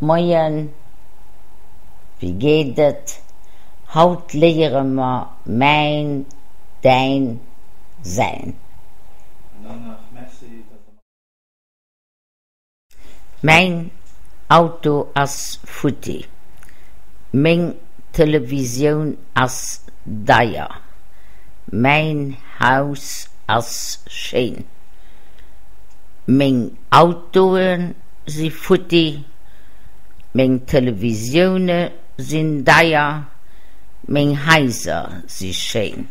Moien, wéi geet et? Haut léiere mer mäin, däin, säin. Mäin Auto ass futti. Meng Televisioun ass deier. Mäin Haus ass schéin. Meng Autoe si futti. Meng Televisioune sinn deier. Meng Haiser si schéin.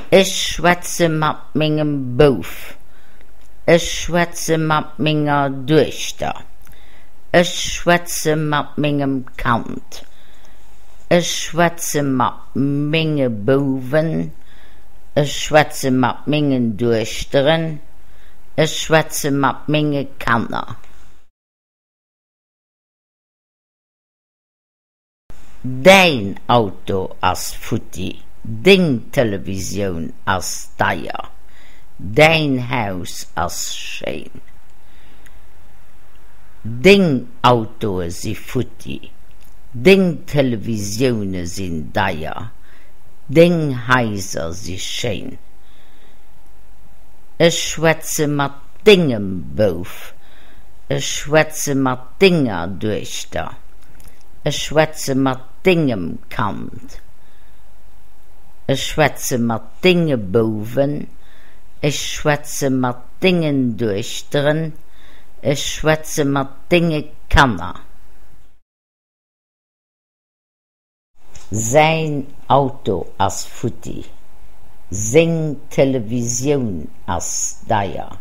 Ech schwätze mat mengem Bouf. Ech schwätze mat menger Duechter. Ech schwätze mat mengem Kand. Ech schwätze mat menge Bouwen. Ech schwätze mat mengen Duechteren. Ech schwätze mat menge Kanner. Däin Auto ass futti. Deng Televisioun ass deier. Däin Haus ass schéin. Deng Autoe si futti. Deng Televisioune sinn deier. Deng Haiser si schéin. Ech schwätze mat dengem Bouf. Ech schwätze mat denger Duechter. Ech schwätze mat dengem Kand. Ech schwätze mat denge Bouwen. Ech schwätze mat dengen Duechteren. Ech schwätze mat denge Kanner. Säin Auto ass futti. Seng Televisioun ass deier.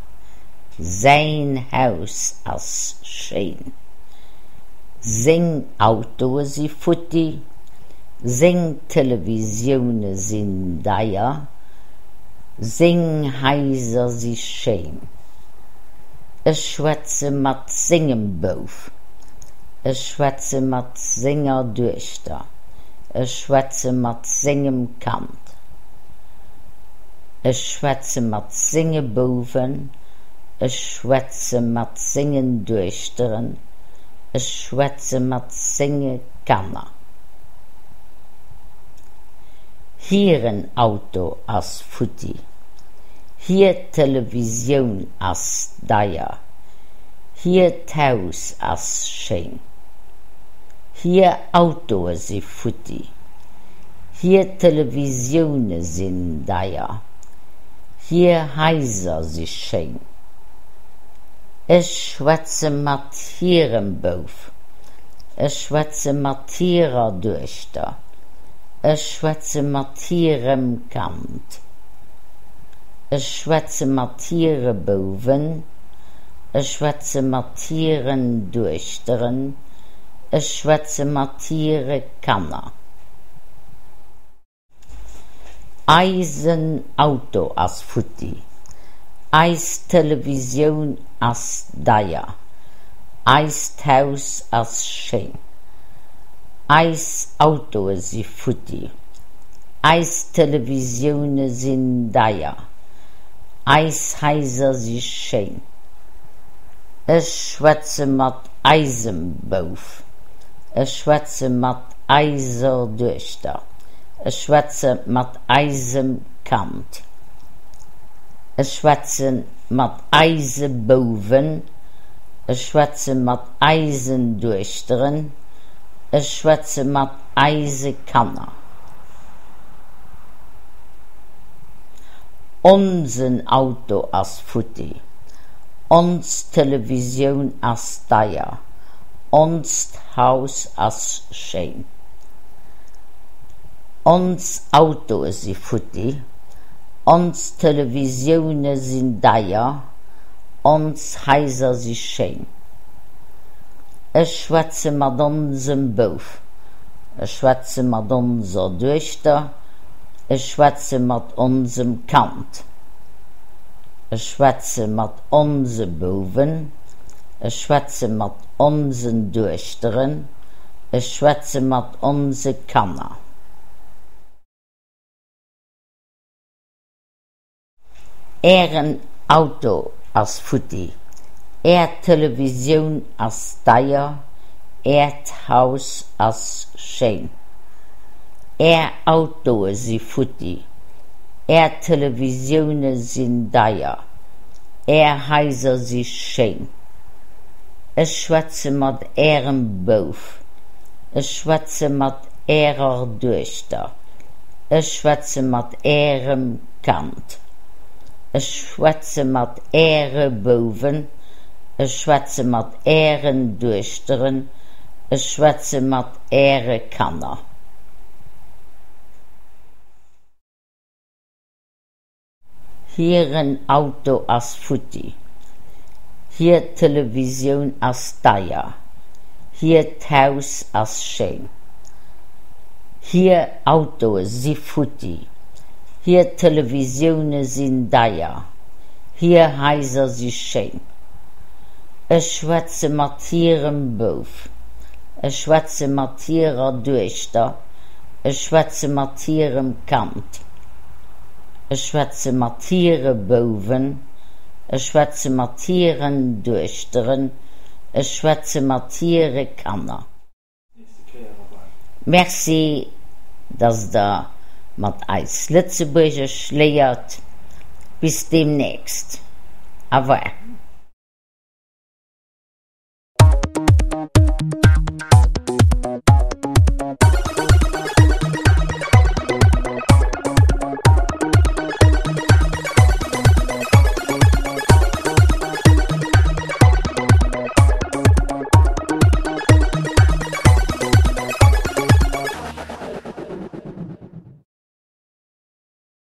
Säin Haus ass schéin. Seng Autoe si futti. Seng Televisioune sinn deier. Seng Haiser si schéin. Ech schwätze mat sengem Bouf. Ech schwätze mat senger Duechter. Ech schwätze mat sengem Kand. Ech schwätze mat senge Bouwen. Ech schwätze mat sengen Duechteren. Ech schwätze mat senge Kanner. Hiren Auto ass futti. Hir Televisioun ass deier. Hiert Haus ass schéin. Hir Autoe si futti. Hir Televisioune sinn deier. Hir Haiser si schéin. Ech schwätze mat hirem Bouf. Ech schwätze mat hirer Duechter. Ech schwätze mat hirem Kand. Ech schwätze mat hire Bouwen. Ech schwätze mat hiren Duechteren. Ech schwätze mat hire Kanner. Eisen Auto ass futti. Eis Televisioun ass deier. Eist Haus ass schéin. Eis Autoe si futti. Eis Televisioune sinn deier. Eis Haiser si schéin. Ech schwätze mat eisem Bouf. Ech schwätze mat eiser Duechter. Ech schwätze mat eisem Kand. Ech schwätze mat eise Bouwen. Ech schwätze mat eisen Duechteren. Ech schwätze mat eise Kanner. Onsen Auto ass futti. Ons Televisioun ass deier. Onst Haus ass schéin. Ons Autoe si futti. Ons Televisioune sinn deier. Ons Haiser si schéin. Ech schwätze mat onsem Bouf. Ech schwätze mat onser Duechter. Ech schwätze mat onsem Kand. Ech schwätze mat onse Bouwen. Ech schwätze mat onsen Duechteren. Ech schwätze mat onse Kanner. Ären Auto ass futti. Är Televisioun ass deier. Äert Haus ass schéin. Är Autoe si futti. Är Televisioune sinn deier. Är Haiser si schéin. Ech schwätze mat Ärem Bouf. Ech schwätze mat Ärer Duechter. Ech schwätze mat Ärem Kand. Ech schwätze mat Äre Bouwen. Ech schwätze mat Ären Duechteren. Ech schwätze mat Äre Kanner. Hiren Auto ass futti. Hir Televisioun ass deier. Hiert Haus ass schéin. Hir Autoe si futti. Hir Televisioune sinn deier. Hir Haiser si schéin. Ech schwätze mat hirem Bouf. Ech schwätze mat hirer Duechter. Ech schwätze mat hirem Kand. Ech schwätze mat hire Bouwen. Ech schwätze mat hiren Duechteren. Ech schwätze mat hire Kanner. Merci, dass der mat eis Lëtzebuergesch léiert. Bis deemnächst. Au revoir.